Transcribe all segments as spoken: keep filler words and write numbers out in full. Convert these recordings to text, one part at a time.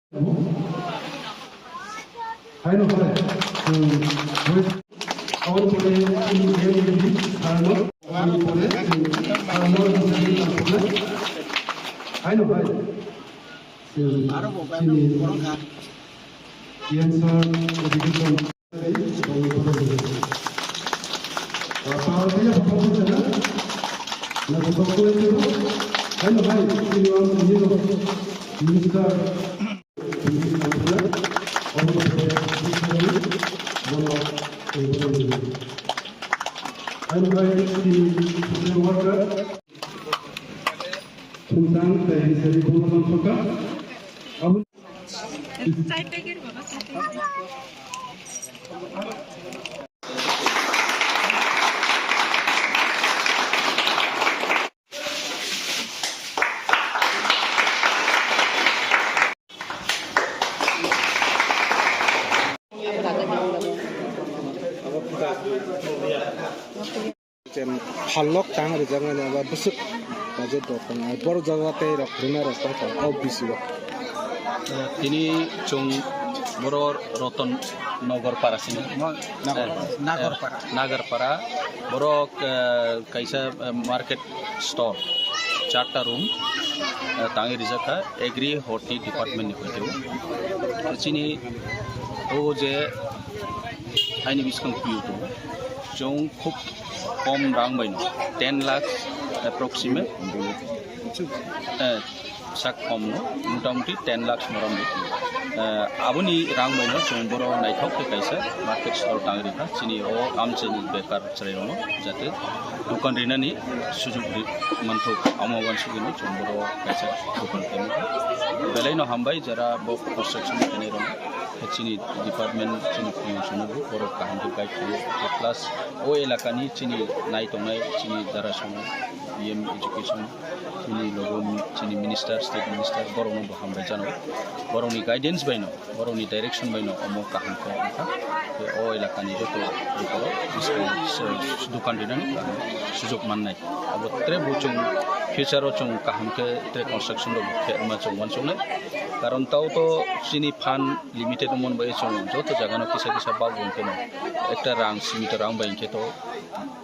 Haino hai, chwng, aboni pore chini M D sarno, aboni pore chini sarno, haino hai, chini T M sir, education. Haino hai, chini minister. Chen phalok tang rijak mani aba bwswk budget rok tongo, borok jaga tei rok rwna rok tong kha o bisi o. Tini chwng boro Roton Nagar para sini, no? Nagarpara. Eh, Nagarpara. Borok, eh, kaisa, eh, market stall, charta room, eh, tangwi rijak kha, agri horti department ni phaitio. Chini o je aini biskang piu tongo. Chwng khub kom rang bai no, ten lakhs approximate, eh, sak kom no, motamuti ten lakhs moram di. Eh, aboni rang bai no chwng boro naithok khe kaisa market stall tang rikha, chini o amchaini bekar chwrairokno jate dukan rinani sujuk ri-, manthok, amo wansugino chwng boro kaisa dukan khe nukha. Belai no hambai jara bo construction khainai rokno. Chini department, chini P M sono bo borok kaham khe guide khlaio. Plus o elakani chini nai tongnai chini jara sono, P M education, chini logo mi-, chini minister, state minister, borokno bo hambai jano. Borokni guidance bai no, borokni direction bai no omo kaham khe wngkha. Tei o elakani joto joto dukan rinani kaham sujok mannai. Abo tre bo chwng future o chwng kaham khe tre construction rok khe ma chwng wansuknai. Karon tao to chini fund limited wngmani bai chwng joto jagano kisa kisa bak wng kheno ekta rang simi to rang bai hwnkhe to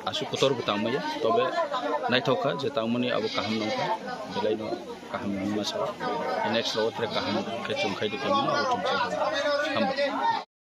aswk kotor bo tangmaya, tobe naithok kha je tangmani abo kaham nongkha, belaino kaham wngma sa next lo tre kaham khe chwng khai de khe mano abo chwng chai. Hambai.